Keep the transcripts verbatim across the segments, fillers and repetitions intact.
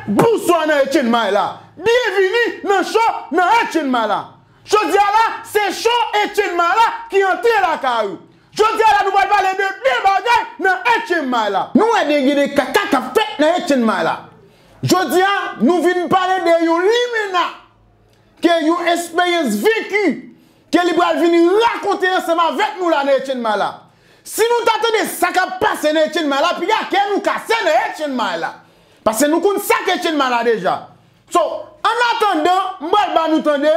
Bonswa nan Etchenn May la. Byenvini nan show nan Etchenn May la. Jodi a la, se show Etchenn May la ki antre lakay ou. Jodi a la, nou pral pale de de bagay nan Etchenn May la. Nou wè de gen de kaka k ap fèt nan Etchenn May la. Jodi a, nou vin pale de yon limena ke yon eksperyans veki ke li pral vin rakonte ansanm avèk nou la nan Etchenn May la. Si nou ta tande sa k ap pase nan Etchenn May la, piga kè nou kase nan Etchenn May la. Paske nou konn sa k Etchenn May la deja. So, annatandan, m pral ba nou tande,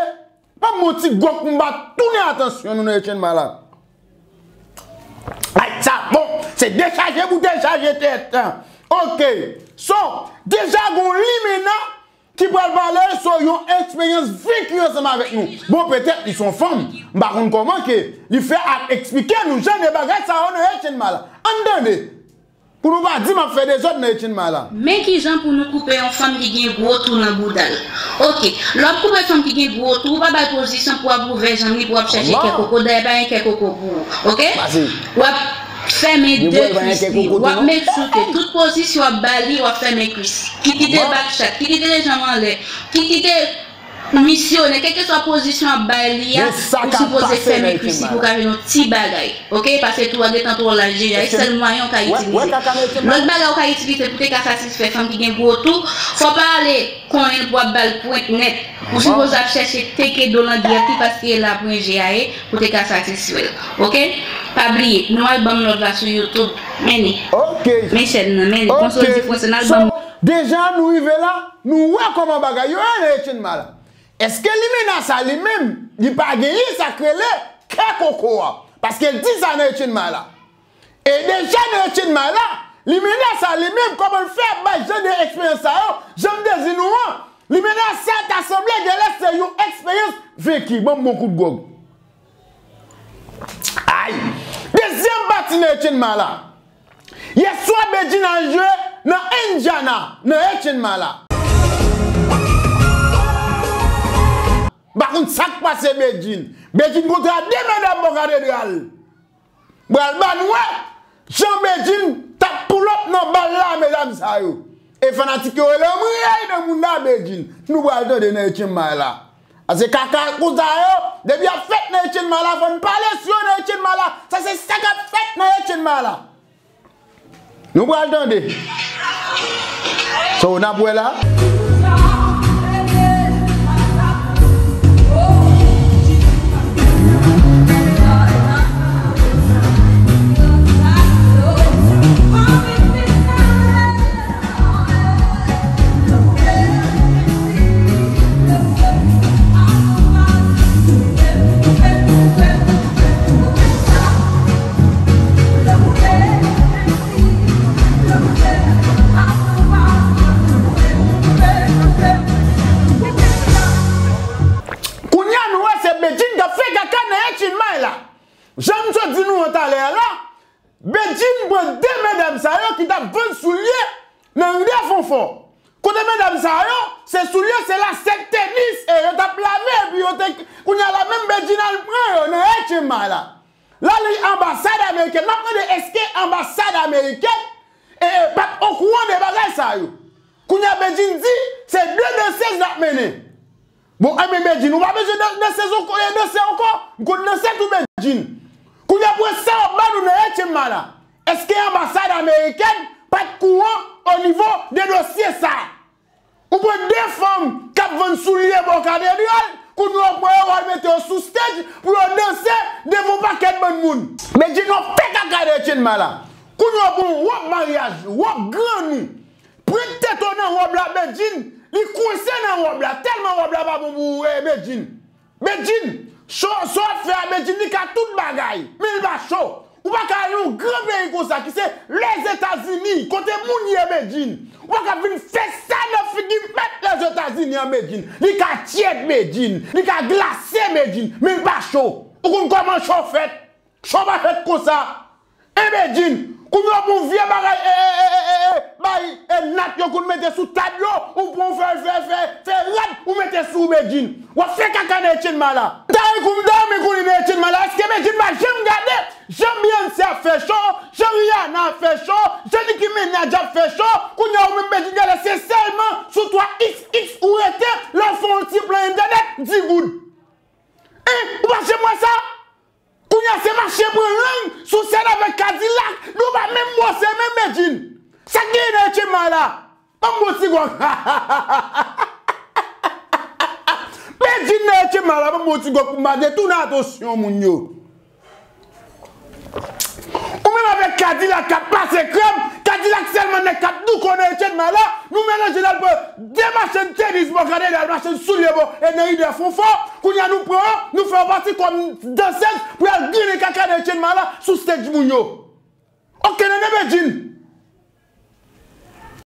ban m yon ti gwòg pou m pa tounen atansyon nou nan Etchenn May la. Ay, sa bon, se dechaje pou dechaje tèt. Ok. So, deja gon limena ki pral pale sou yon eksperyans veki ansanm avèk nou. Bon, petèt li se yon fanm. M pa konn kòman ke li fè ap eksplike nou jan de bagay sa yo nan Etchenn May la. Ann tande. Pou nou pa di m ap fè dezòd nan Etchenn May la. Men kijan pou nou koupe yon fanm ki gen gwo twou nan bouda l. Ok, lè w ap koupe fanm ki gen gwo twou, ou pa bay pozisyon pou w ap ouvè janm li, pou w ap chèche kè koko. Dayè, pa gen kè koko pou ou. Ok? W ap fèmen de kwis li. W ap make sure ke tout pozisyon w ap ba li, w ap fèmen kwis. Ki kite back shot, ki kite janm anlè, ki kite misyonè, kèlkeswa pozisyon w ap bay li a, ou sipoze fèmen kwis li pou w ka jwenn yon ti bagay. Ok? Paske twou a gentan twò laj deja, e sèl mwayen w ka itilize. Lòt bagay w ka itilize pou te ka satisfè fanm ki gen gwo twou, fò w pa ale konyen l pou w ap ba l pwent nèt. Ou sipoze ap chèche teke do nan gyèt li paske e la pwen je a ye pou te ka satisfè l. Ok? Pa bliye, nou al ban m lòv la sou YouTube. Men li. Ok. Men chèn nan, men li. Konsa w di fransè, n al ban m. So, deja nou rive la, nou wè kòman bagay yo ye nan Etchenn May la. Èske limena sa li menm, li pa genyen sa k rele kè koko a? Paske l di sa nan Etchenn May la. E deja nan Etchenn May la, limena sa li menm, kòman l fè ap bay jan de eksperyans sa yo, jan m te di nou an, limena sa ta sanble genlè se yon eksperyans veki. Ban m yon kout gwòg. Ay! Dezyèm pati nan Etchenn May la. Yèswa Bedjine al jwe nan Indiana, nan Etchenn May la. M pa konn sa k pase Bedjine. Bedjine kontre a de medam bò katedral. M pral ba nou wè jan Bedjine t ap pull up nan bal la, medam sa yo. E fanatik yo rele m rèy nan moun nan Bedjine. Nou pral tande nan Etchenn May la. A se kaka konsa yo, depi y ap fèt nan Etchenn May la, fò n pale sou yo nan Etchenn May la. Sa se sa k ap fèt nan Etchenn May la. Nou pral tande. So, n ap wè la. Kounye a nou wè se Bedjine k ap fè kaka nan Etchenn May la. Jan m sot di nou an talè a la, Bedjine pran de medam sa yo ki t ap vann soulye nan Rivyè Fonfò. Kote medam sa yo, se soulye, se lastèk tenis, e yo t ap lave, epi yo te, kounye a la menm Bedjine al pran yo nan Etchenn May la. La li anbasad amerikèn. M ap mande, èske anbasad amerikèn, e, e, pa t okouran de bagay sa yo? Kounye a Bedjine di, se de dansèz l ap mennen. Bon, enben, Bedjine, ou pa bezwen dan-, dansèz ankò, e dansè ankò. M konn dansè tou, Bedjine. Kounye a, pou sa w ap ba nou nan Etchenn May la. Èske anbasad amerikèn pa t kouran o nivo de dosye sa? Ou pran de fanm k ap vann soulye bò katedral, kounye a w pran yo, w al mete yo sou stage pou yo danse devan yon pakèt bann moun. Bedjine, w ap fè kaka nan Etchenn May la. Kounye a w pran wòb maryaj, wòb grann ou. Pran tèt ou nan wòb la, Bedjine. Li kwense nan wòb la. Tèlman wòb la pa bon pou ou, eh, Bedjine. Bedjine, cho, sa w ap fè a, Bedjine, li ka tout bagay. Men li pa cho. Ou pa ka al yon gran peyi konsa ki se Lèzetazini, kote moun ye, Bedjine. Ou pa ka vin fè sa nan figi mèt Lèzetazini an, Bedjine. Li ka tyèd, Bedjine. Li ka glase, Bedjine. Men li pa cho. Ou konn kòman cho fèt? Cho pa fèt konsa. E Bedjine, kounye a w pran vye bagay, e, e, e, e, e, e, bay, e, nat yo konn mete sou tab yo, ou pran w fè, fè, fè, fè rad, ou mete sou Bedjine. W ap fè kaka nan Etchenn May la. Dayè kou m dayè men konnen nan Etchenn May la, èske Bedjine pa janm gade jan Beyoncé ap fè cho, jan Rihanna ap fè cho, jan Nicki Minaj ap fè cho, kounye a ou menm Bedjine gade se sèlman sou di goud. Hein, ou pa janm wè sa? Kounye a se mache pran lang sou sèn avèk Kadilak. Nou pa menm bwose menm, Bedjine. Sa k genyen nan Etchenn Mala? Ban m bon ti gwòg. Bedjine nan Etchenn Mala, ban m bon ti gwòg pou m pa detounen atansyon moun yo. Ou menm avèk Kadilak k ap pase krèm, Kadilak sèlman nèg k ap douko nan Etchenn Mala, nou melanje l al pran de machann tenis bò Kanada, al machann soulye bò, e nan Idè Fonfò, kounye a nou pran, nou fè yon pati kòm dansèz pou y al grennen kaka nan Etchenn Mala sou stage moun yo. Oke, nan Bedjine.